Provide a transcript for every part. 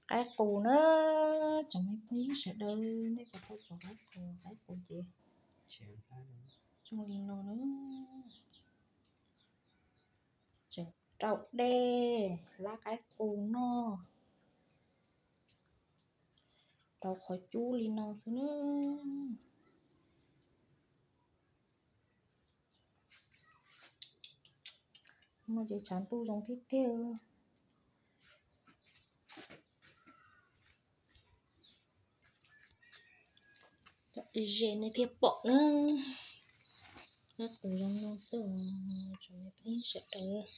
Qaib qus na, tsoom me phooj ywg sawv daws, nej puas tau pom qaib qus? Qaib qus ces zoo li no na, tseem rau dej hlab qaib qus noj rau qhov cub li no xwb na. No ces tshav ntuj zoo tiag tiag. Ze nej thiaj pom na. Qaib qus zoo no xwb os, tsoom me phooj ywg sawv daws.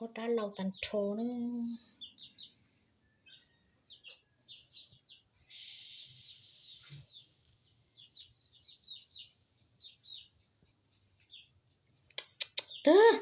Ua rab laus tag nrho na. Twb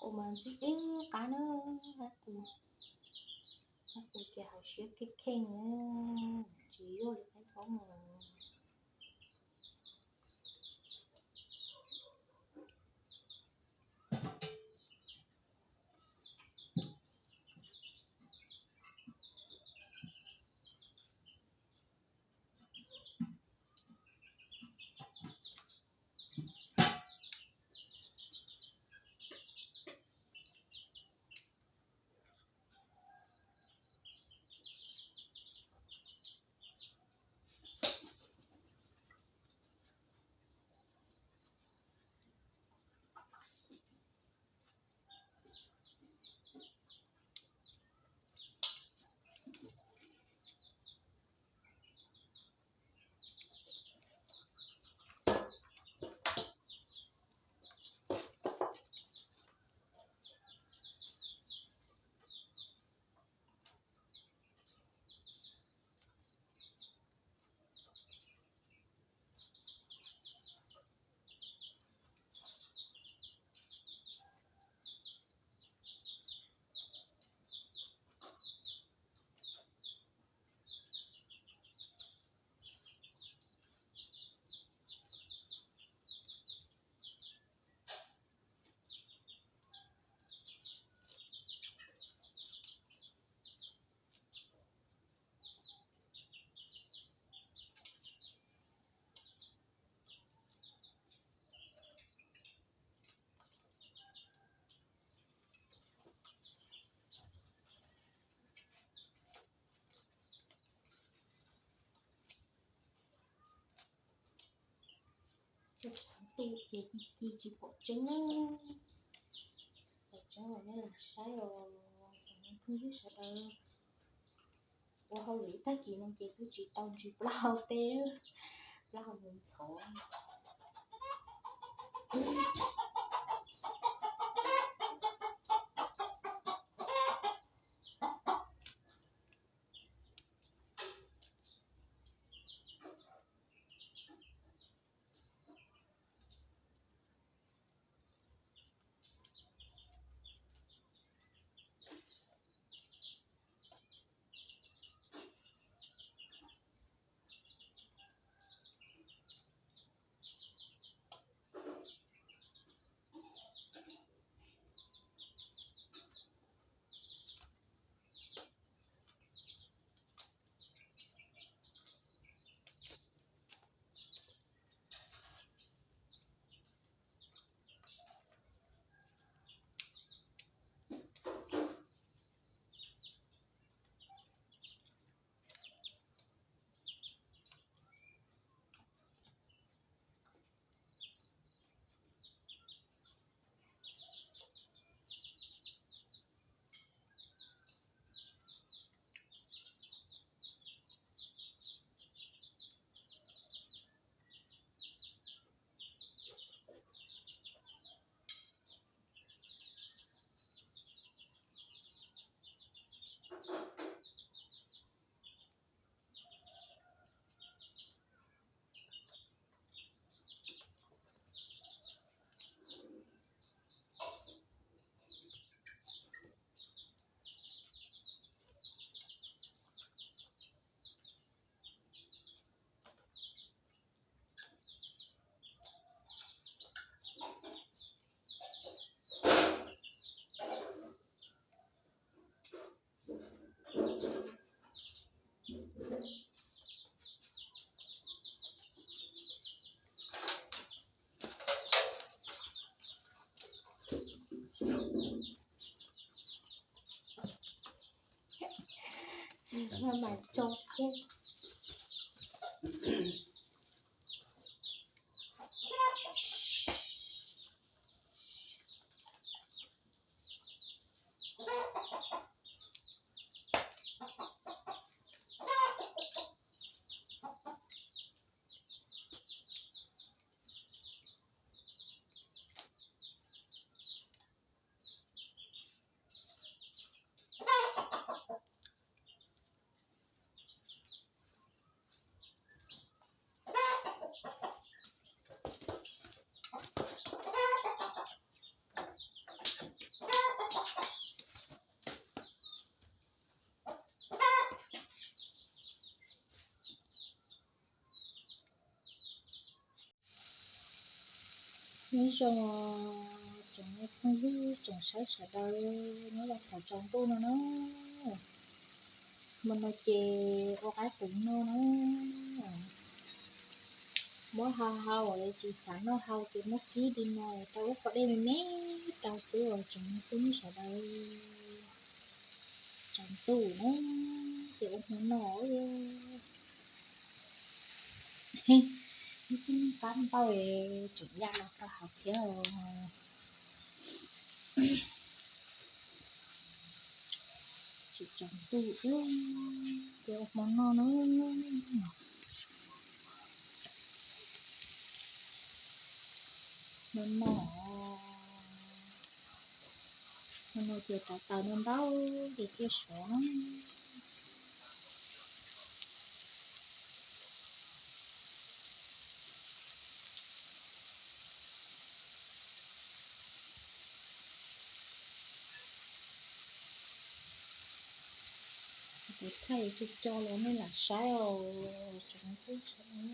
Ua mas ntxim ib qab na, hab qus, hab qus ces hauv siab kheej kheej na, tsis yuaj li qaib thaub mus. Tshav ntuj ces ci ci tsis pom tseeb na. Pom tseeb los nej los saib os, phooj ywg sawv daws. Ua hauj lwm tag kis no ces twb tsis tau ntsib plaub hau teb, plaub hau ntxhov ntxhov. Mas tso thiab. Nyob zoo tsoom phooj ywg tsoom saib sawv daws nyob rau thaum tsaus ntuj no na. Hmo no ces ua qaib qus noj na. Muab hau hau es tsis xav noj hau ces muab kib li no rau ub qhov dej me me rau xwb os tsoom phooj ywg sawv daws. Tsaus ntuj na ces ua hmo no. Ib tug qab npauj tseem ya los rau hauv thiab. Tsis tsaus ntuj ces ua hmo no na. Hmo no, hmo no ces rauv taws no ntau ces thiaj sov na. Kuv thaij co co los nej lam saib os tsoom phooj ywg.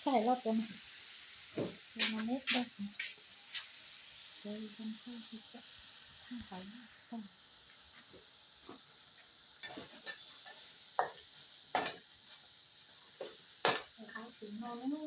Thaij los rau no, no neb thaij, thaij hauv no.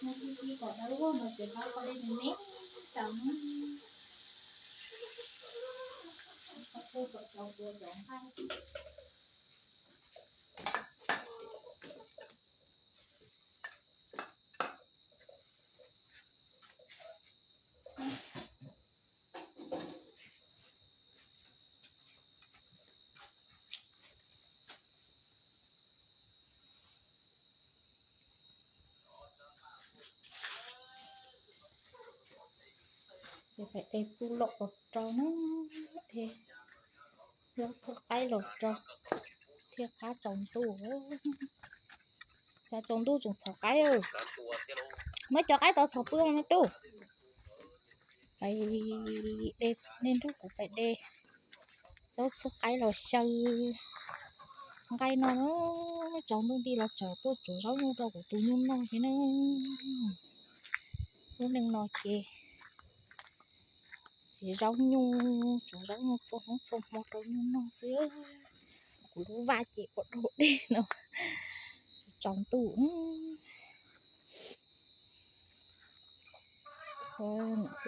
Muab tib tib kom dawb vog no ces pab koj dej me me rau na. Kom tuaj kom tsaus tua cov nqaij. Ces pem de txuj loj los rau na, de zaub txhawb qaib los rau thiaj qab tsaus ntuj. Xyov tsaus ntuj tseem txhom qaib. Muab cov qaib tod txhom pw me tub. Pais de, nej nrog kuv pais de zaub txhawb qaib los xyaw nqaij no na. Tsaus ntuj nti los tseem tuaj tsuav zaub nyuj rau kuv tus nyuj noj thiab na. Lub neej no ces txiv zaub nyuj, tsuav zaub nyuj txhua hnub txhua hmo rau nyuj noj xwb. Kuv lub vaj ces ua dog dig no, tsaus ntuj.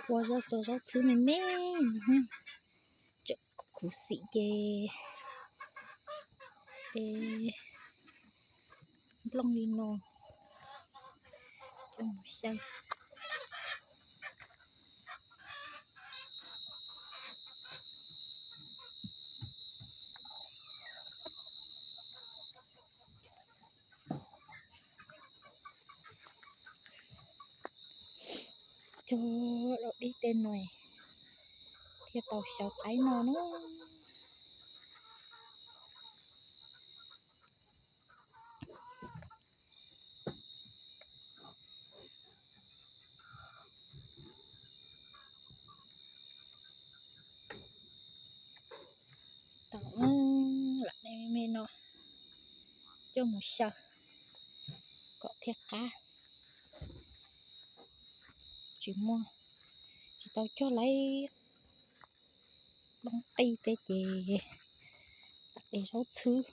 Ua zaub txua zaub txhwb me me, tseem khuv xim ces nplooj li no coj mus xyaw. Cog los dib tej no thiaj tau xyaw qaib no na. Tau lam me me no coj mus xyaw kom thiaj qab. Tsis muaj, tsis tau cog lawm, loob qij tej ces de zaub txhwb.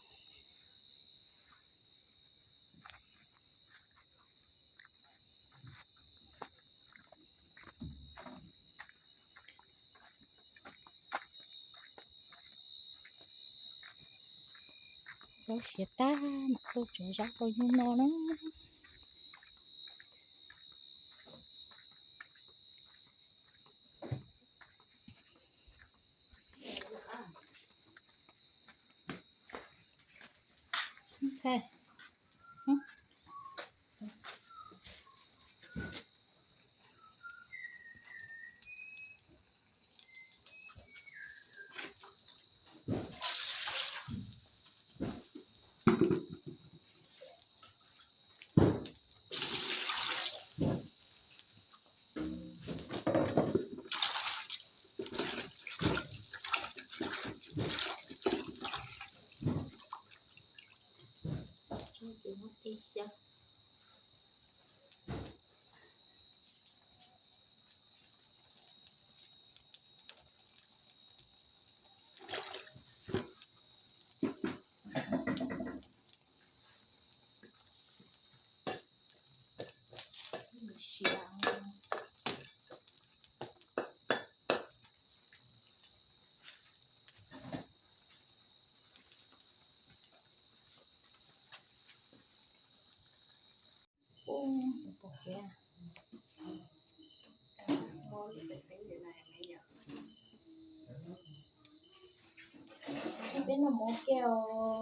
Zaub siav tag mam tuaj tsuav zaub rau nyuj noj na. Peb noj mov kiag,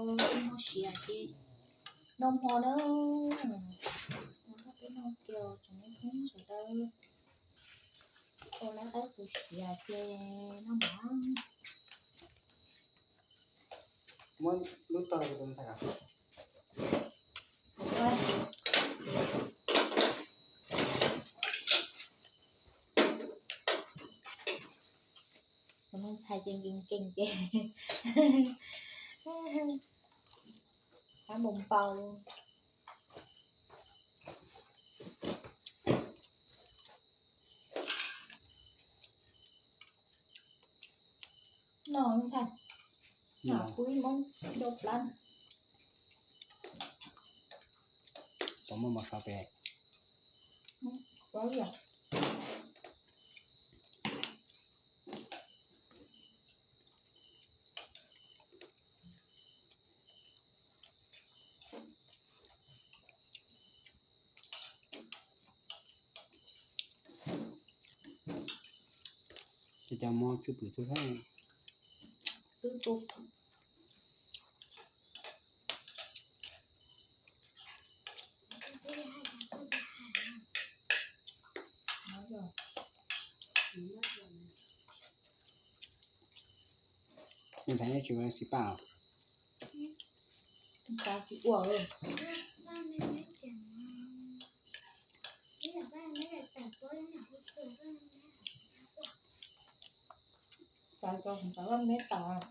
noj siav ces noj hmo na. Peb noj kiag tsoom phooj ywg sawv daws, ua lawv qaib qus siav ces noj mov. Muab lub tog rau tus ntxhais. Tus ntxhais ces nkees nkees ces qab npau npau. No ntxhais, no kuv ib moob rau plab. Tau muaj mov sov pem. Ces cov mov tsw pwm tsw hab. Ntxhais tsis ua xis paj. Ntxhais tsis ua. Ntxhais tsis ua, ntxhais vaj meb tas.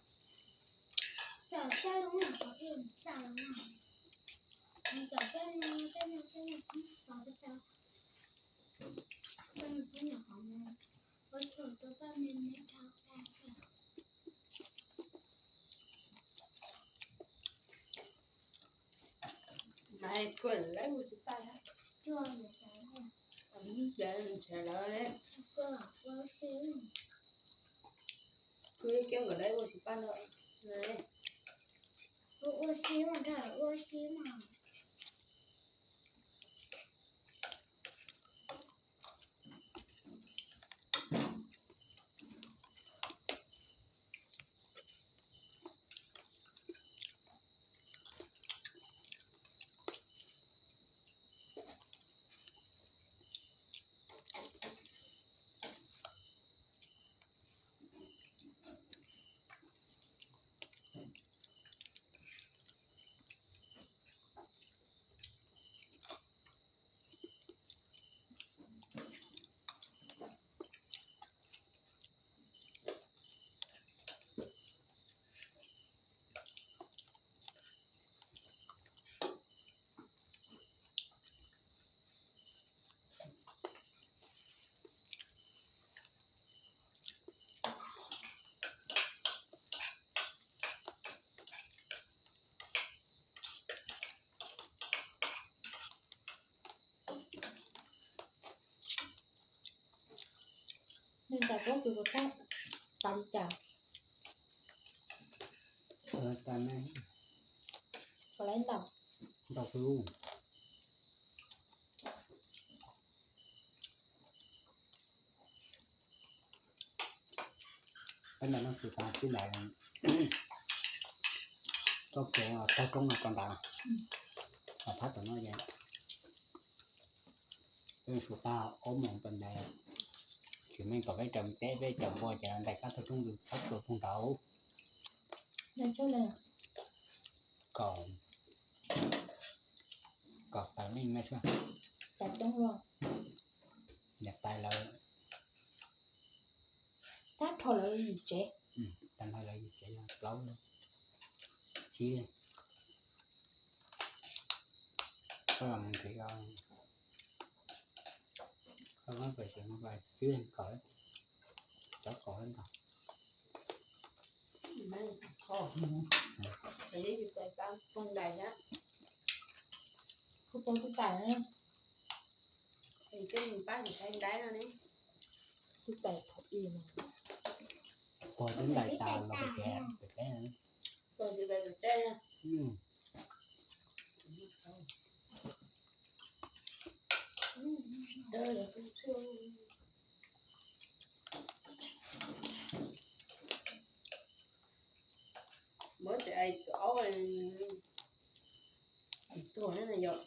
Kuv ua si mas, ua si mas. Nws tas koj tus tus tas tas li cas? Tas ne. Ntau xwb. Peb ntawm no xyuas tas tib ntais, txoj kev tog roob no rau nrad, phab tom no, peb xyuas tas ob moos rau nrad, tsis meej kom peb raws teb, peb caum npua ces ntais kab tog roob ntws txhob txua pug nraud. Kom, kom tawm nej me sua. Niam tais lawv, tab rho lawv yim tsev, tab rho lawv yim tsev, plaub lawm, tsib, koj los mus nrhiav, koj muab pais tsev no pais tsib kom, cov kom ntag. Peb pab tib tais no ne, tib tais thaum ib no, pog tib tais tas los pem kev, pem teb, pog tib tais pem teb. Muab tus aub, tuag na yom.